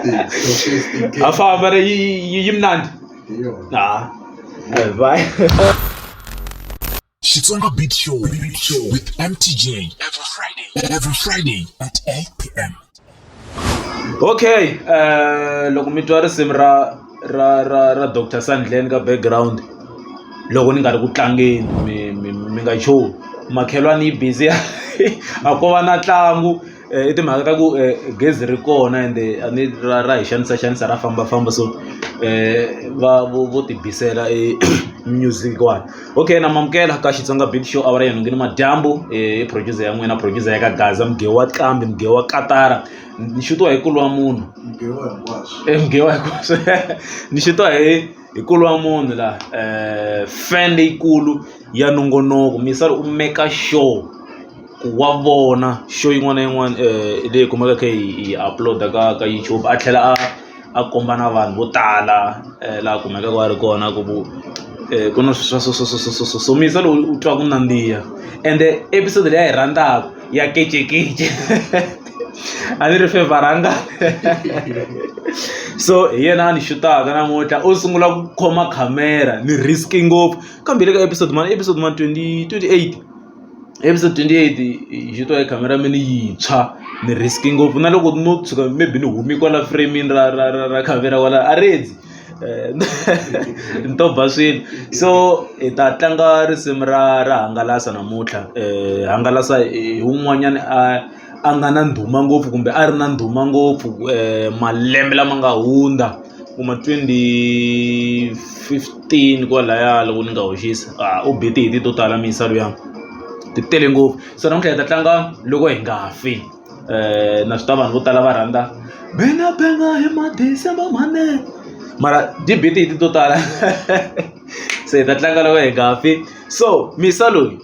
A famba ri yi mnandi. Ah. Bye. Xitsonga Beat Show, Beat Show with MTJ every Friday at 8 p.m. Okay, loko mi twa risimu ra ra ra ra Doctor Sandlane ka background loko ni nga ri ku tlangeni mi mi mi nga chuhi makhelwani yi busy a ko va na ntlangu i timhaka ta ku gezi ri kona ende a ni ra ra hi xanisa xanisa ra fambafamba so va vo vo ti bisela e music wani okay na mamukela ka Xitsonga Beat Show awara ya nhungu ni madyambu i producer ya n'wina producer ya ka Gaza mugewu wa nqambi mugewu wa katara ni xutiwa hi kulu wa munhu mugewu wa hinkwaswo ni xutiwa hi hi kulu wa munhu la fan leyikulu ya nongonoko misala u make sure ku wa vona show yin'wana na yin'wana leyi kumekaka hi upload-a ka ka YouTube a tlhela a a komba na vanhu vo tala laha kumekaka va ri kona ku ku na swilo swa so so so so so so so misa lowu u twa ku nandziha ende episode leyi a yi rhandzaka ya kecekece a ni ri fevharanga so hi yena a ni xutaka namuntlha u sungula ku khoma khamera ni risk ngopfu kambe le ka episode mani episode mani 20 28 episode 28 hi xitwa hi cameraman yintshwa ni risk ngopfu na loko no tshuka maybe ni humi kwala framini ra ra ra ra khamera kwala a redzi ni to ba swilo so hi ta tlanga risimu ra ra hangalasa namuntlha hangalasa hi wun'wanyani a a nga na ndhuma ngopfu kumbe a ri na ndhuma ngopfu malembe lama nga hundza kuma 2015 kwalaya loko ni nga hoxisa a u be tihiti to tala miyisa luya ti tele ngopfu so namuntlha hi ta tlanga loko hi nga fi na swi ta vanhu vo tala va rhandza bena benga hi ma-December mane mara ti be tihiti to tala se hi ta tlanga loko hi nga fi so misa loyi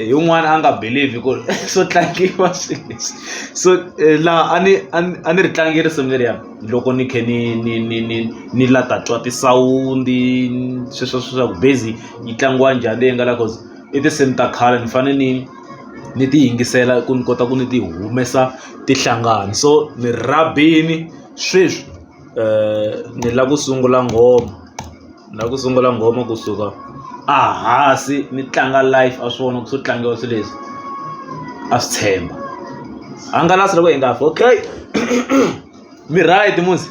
hi wun'wana a nga believe ku swo tlangiwa swilo leswi so laha a ni a ni a ni ri tlangi risimu leriya loko ni kha ni ni ni ni ni la ta twa tisawundi sweswo swa ku busy yi tlangiwa njhani leyi nga la cause i tinsimu ta khale ni fanele ni ni ti yingisela ku ni kota ku ni ti humesa tihlangani so ni rhabini sweswi ni lava ku sungula nghoma. Na ku sungula nghoma kusuka a hansi ni tlanga live a swi vona ku swo tlangiwa swilo leswi a swi tshemba hangalasa loko hi nga fi okay mi right musi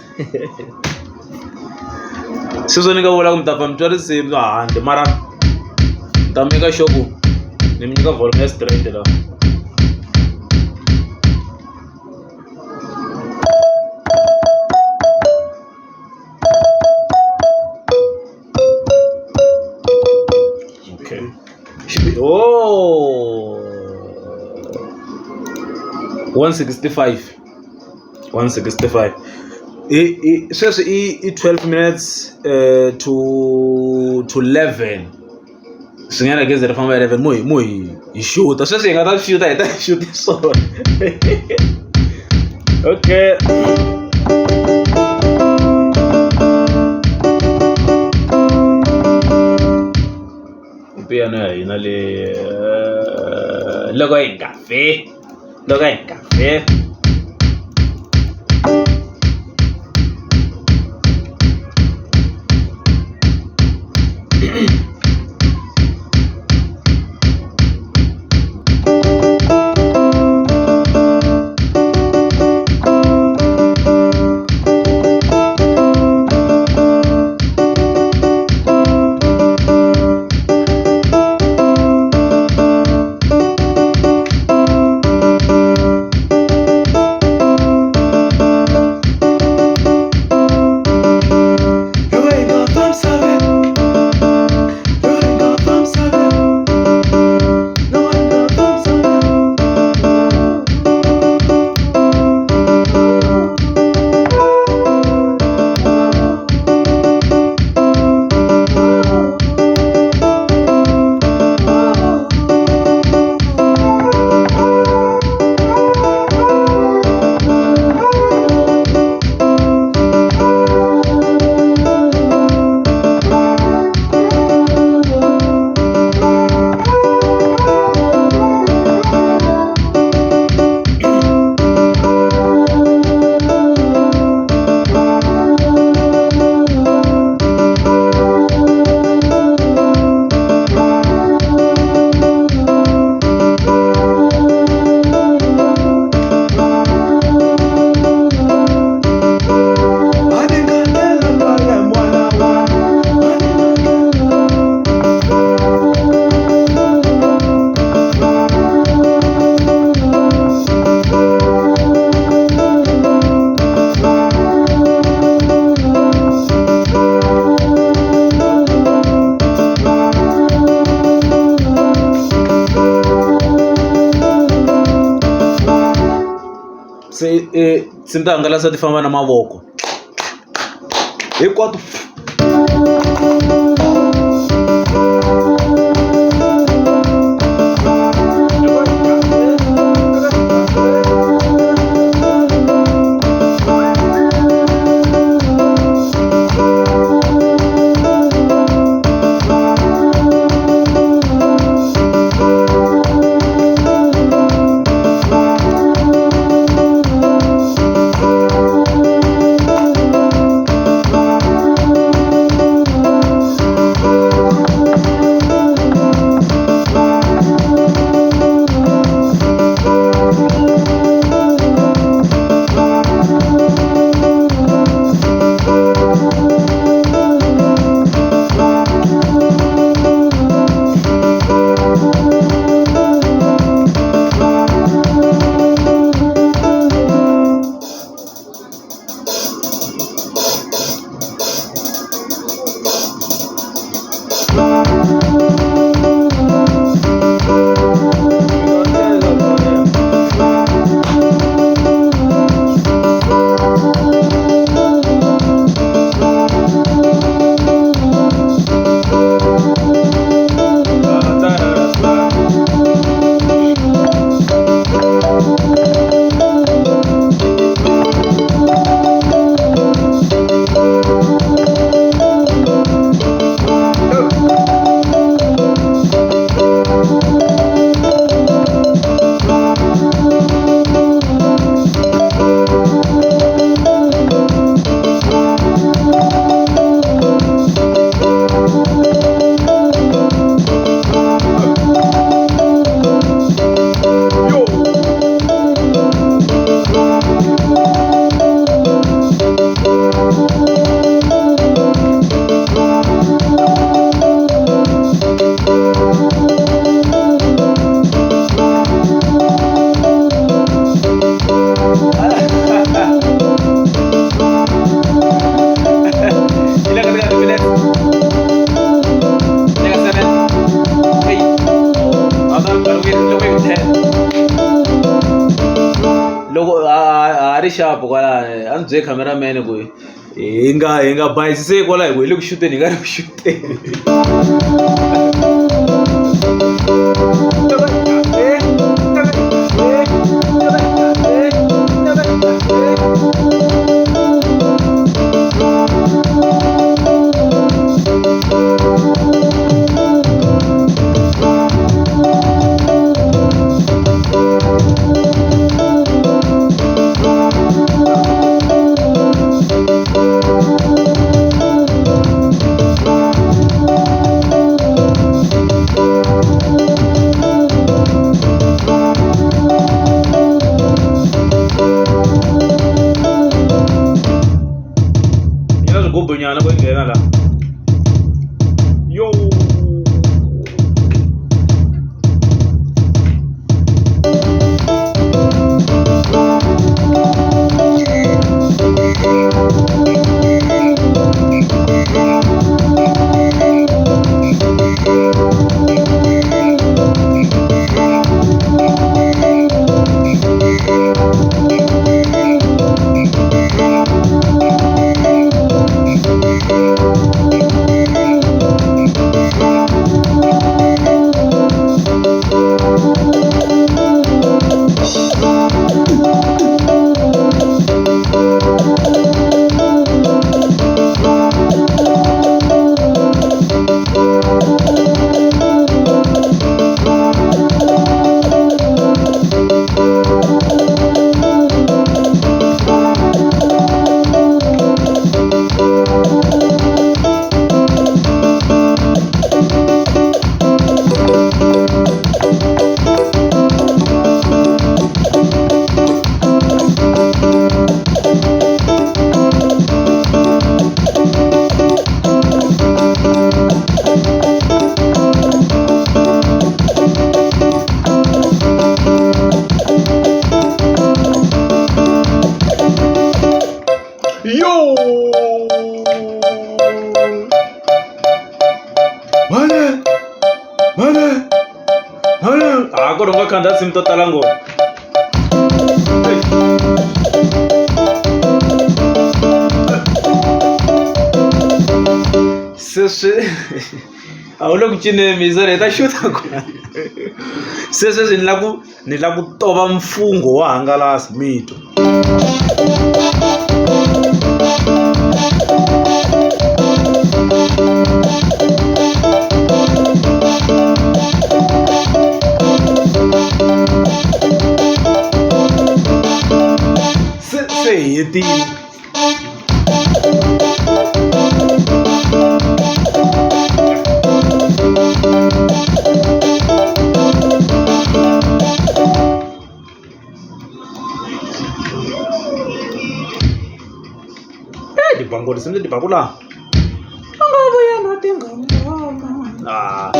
sweswo ni nga vula ku mi ta pfa mi twa risimu handle mara ni ta meka sure ku ni mi nyika volume ya straight la. Okay. Oh. 165. 165. I, i, sweswi i, i 12 minutes to 11 swi nga na gezi ri famba 11 mo hi mo hi hi xuta sweswi hi nga ta xuta hi ta xuti swona okay piano ya hina le loko hi nga fi loko hi nga fi Se tinsimu ta hangalasa ti famba na mavoko hinkwato. Yi le ka ti-minutes le ka 7 8 loko yi 10 loko ha ri xapu kwalano a ni byeli cameraman ku hi nga bayiziseki kwala hi ku hi le ku xuteni hi nga ri ku xuteni. Yi na swigubu nyana ku nghena la yo. Yo! Mane! Mane! Mane! A ku ri nga khandziya tinsimu to tala ngopfu. Hey. Se swi a wu le ku cineni mizana hi ta xuta kona. Se sweswi ni lava ku ni lava ku tova mfungho wa hangalasa mi twa. Se se hi hetile. Tibango tinsimu leti baku laha a nga vuya na tingoma ah.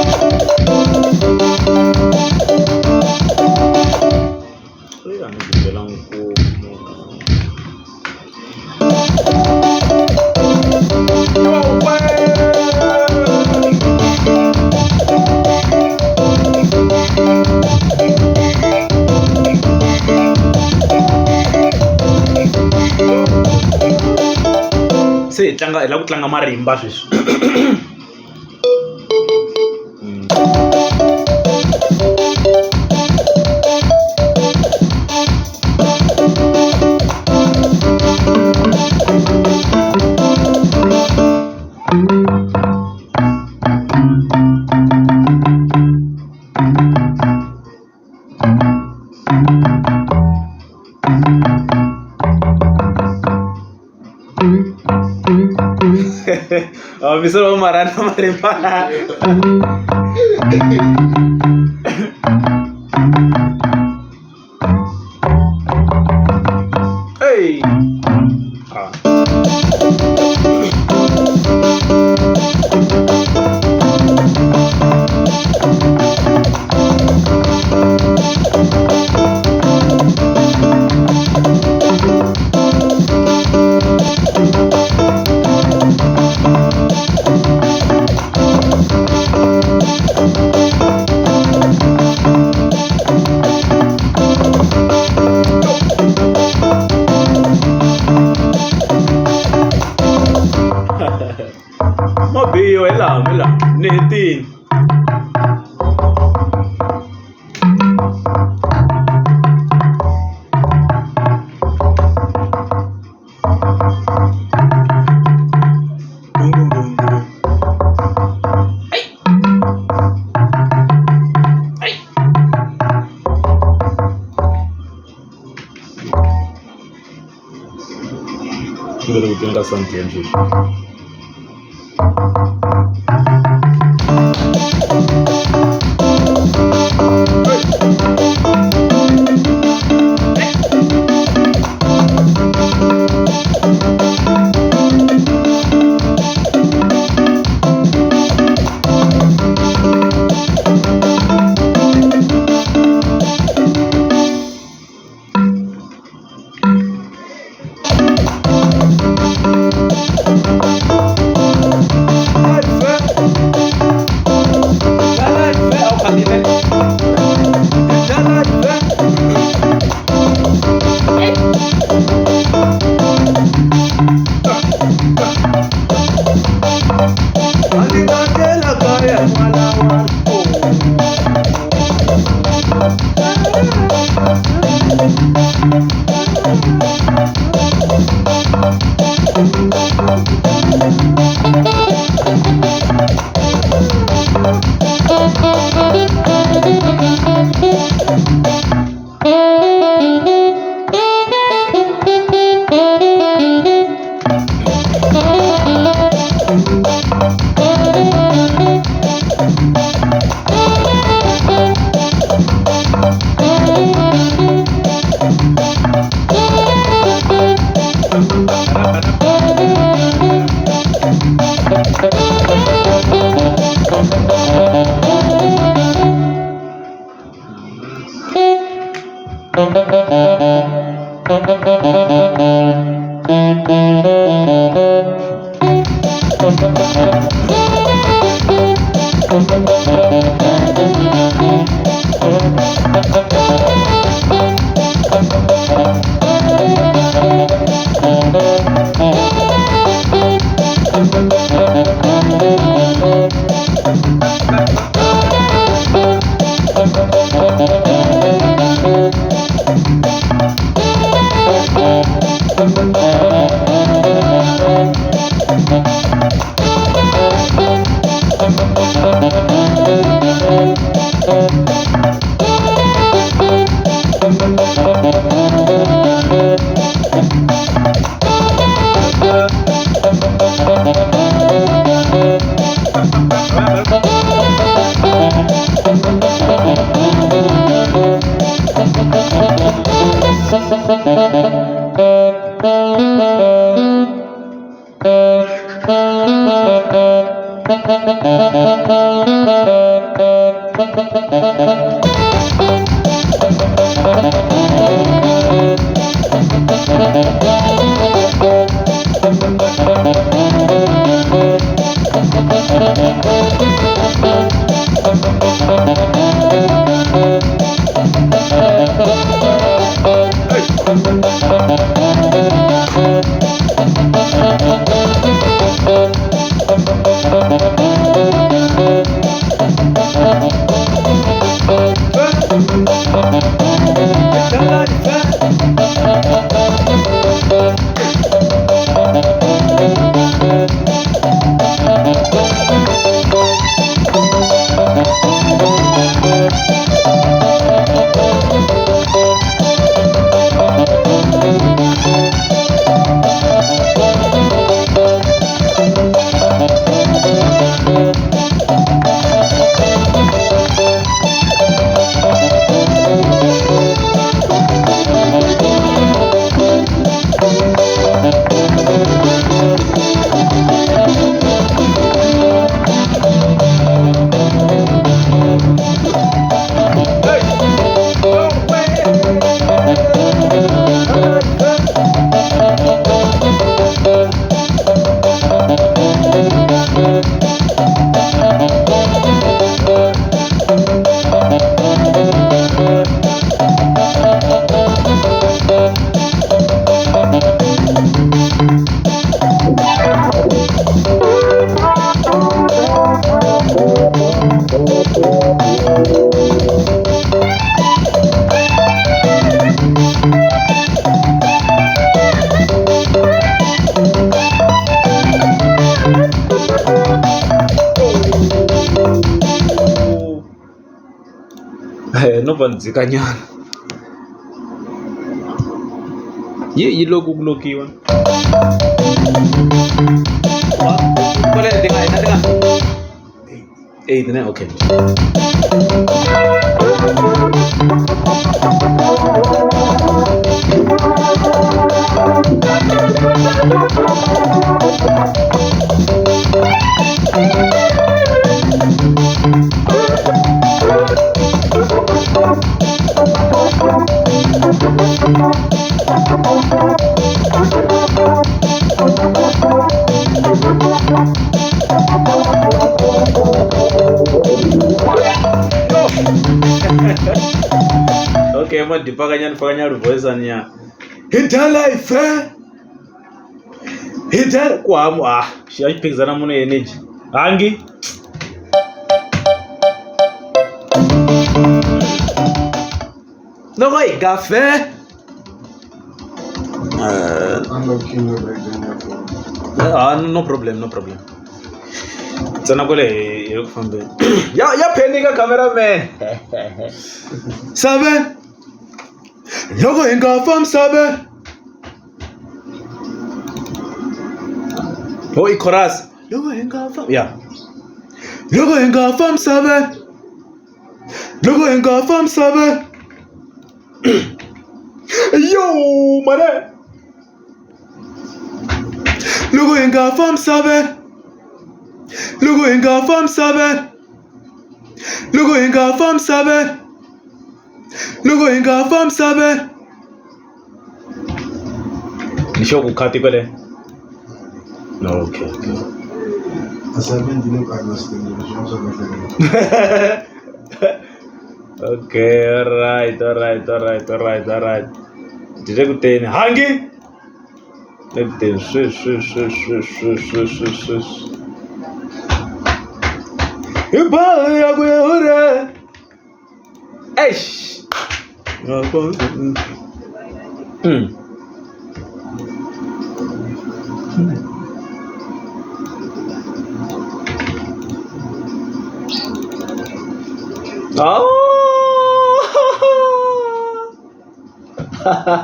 A ni byela nkomu. Se hi tlanga hi lava ku tlanga marimba sweswi. Misolo marana marimba. Hey. Ah. Mabiyo hi laha hi laha ni hetile. Ni le ku tweni ka Sandgame sweswi. ni dzikanyana yi yi loko ku lokiwa kwale ti nga hina ti nga eight ne okay. Okay mo dipakanyana pakanyana voice nya hi dya life eh? Hi dya ku hamu ah xi ya xi phikizana munhu energy hangi loko hi gafe. Ah, no problem, no problem. Ntsena kwale hi hi ku fambeni ya ya phenika cameraman save loko hi nga fa misave ho i chorus loko hi nga fa ya loko hi nga fa misave loko hi nga fa misave yo mane loko hi nga fa misave loko hi nga fa misave loko hi nga fa misave loko hi nga fa misave ni xo ku khati kwale no okay okay. Assignment yi le ku understand leswi swa kahle. Okay, alright, alright, alright, alright, alright. Byi le ku teni hangi le ku teni sweswi sweswi sweswi sweswi sweswi hi baha ya ku ya hure eish. Oh!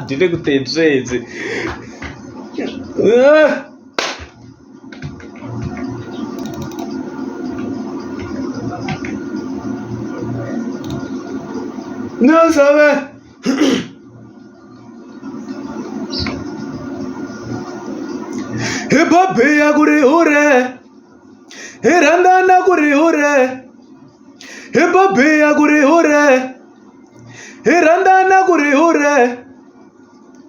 Byi le ku teni sweswi. Ah! No sabe. Hi babiya ku ri hure hi rhandzana ku ri hure hi babiya ku ri hure hi rhandzana ku ri hure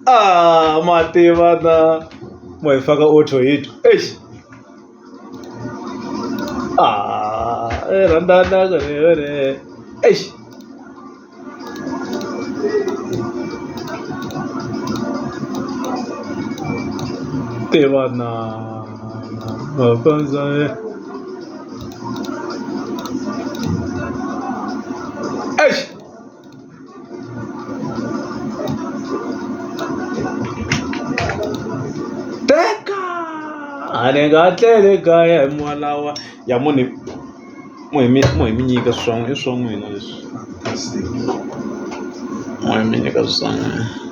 ah ma tiva na mo hi faka auto hit eish ah hi rhandzana ku ri hure eish. Tiva na eish. Teka a ni nga tleli kaya hi moya ya munhu mo hi mi mo hi mi nyika swa i swa n'wina leswi mo hi mi nyika swa n'wina.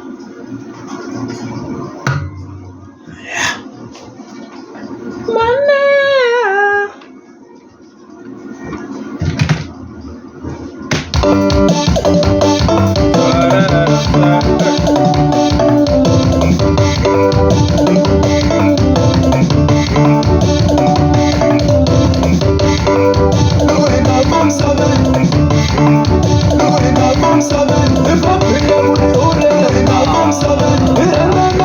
Loko hi nga fa misave loko hi nga fa misave hi fa biya ku ri hure hi nga fa misave hi rhandzana.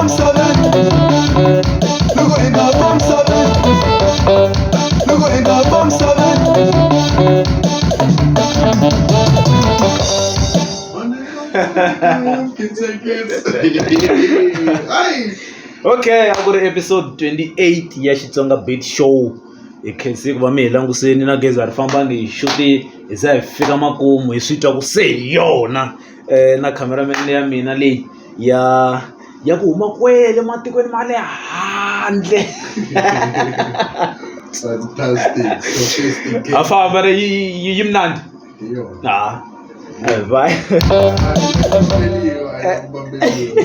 misaveni loko hi nga fa misaveni loko hi nga fa misaveni. Okay, a ku ri episode 28 ya Xitsonga Beat Show. Hi khensi ku va mi hi languseni na gezi a ri fambangi hi xuti hi za hi fika makumu hi swi twa ku se hi yona. Na cameraman ya mina leyi ya ya ku huma kwele matikweni ma le handle. Fantastic, sophisticated. Ha famba ri yi mnandzi. Hi yona. Ah. Bye. Ayibambeliwe, ayibambeliwe.